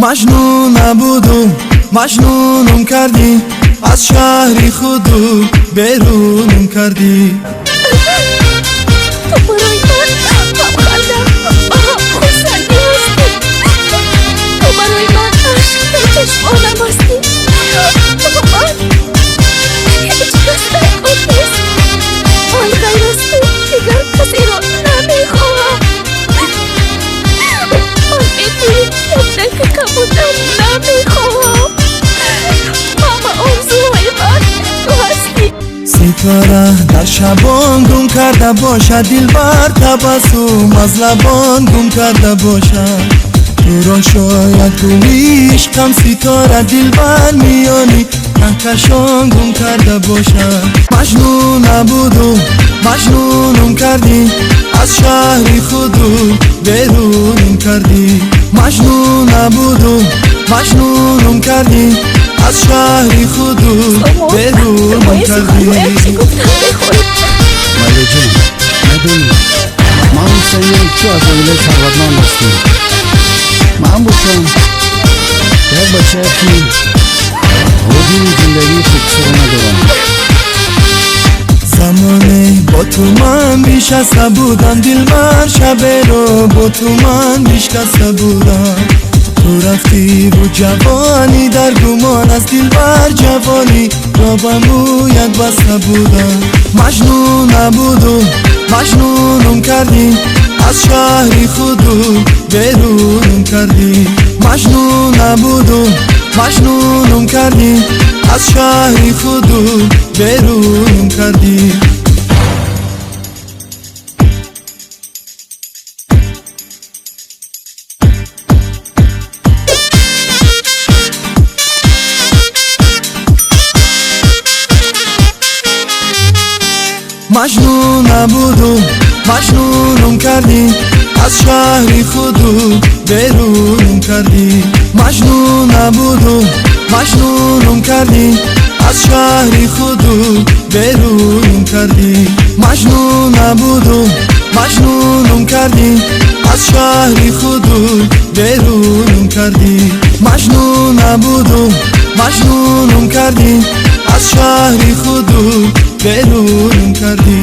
Маҷнун набудум, маҷнунум кардӣ, аз шаҳри худу берунум кардӣ. Ту барои ман ҳам ханда ва ҳам хурсандӣ ҳастӣ. Ту барои ман ашк дар чашмонам ҳастӣ. Ба ман ҳеҷ кас дар кор нест. Ман ғайр аз ту дигар касеро намехоҳам. Ман бе ту як дақиқа будан намехоҳам. Ҳама орзуҳои ман ту ҳастӣ. Ситора дар шабон гум карда бошад, дилбар табассум аз лабон гум карда бошад. Туро шояд гули ишқам, ситора дилбар, миёни каҳкашон гум карда бошад. Маҷнун набудум, маҷнунум кардӣ, аз шаҳри худу берунум кардӣ. Маҷнун набудум, маҷнунум кардӣ, аз шаҳри худу Сомон, берунум бояд кардӣ. суханҳоят чӣ гуфтан мехоҳӣ? Валиҷон, медонӣ, ман Ҳусайнем, ту аз оилаи сарватманд ҳастӣ. Ман бошам як бачае, ки оддии зиндагии худсӯро надорам. Замоне бо ту ман бишаста будам, дилбар, шаберо бо ту ман бишкаста будам. Ту рафтиву ҷавонӣ дар гумон аст, дилбар, ҷавонӣ ро ба мӯят баста будам. Маҷнун набудум, маҷнунум кардӣ, аз шаҳри худу берунум кардӣ. Маҷнун набудум, маҷнунум кардӣ, аз шаҳри худу берунум кардӣ. Маҷнун набудум, маҷнунум кардӣ, аз шаҳри худу берунум кардӣ. Маҷнун набудум, маҷнунум кардӣ, аз шаҳри худу берунум кардӣ. Маҷнун набудум, маҷнунум кардӣ, аз шаҳри худу берунум кардӣ. Маҷнун набудум, маҷнунум кардӣ, аз шаҳри худу берунум кардӣ.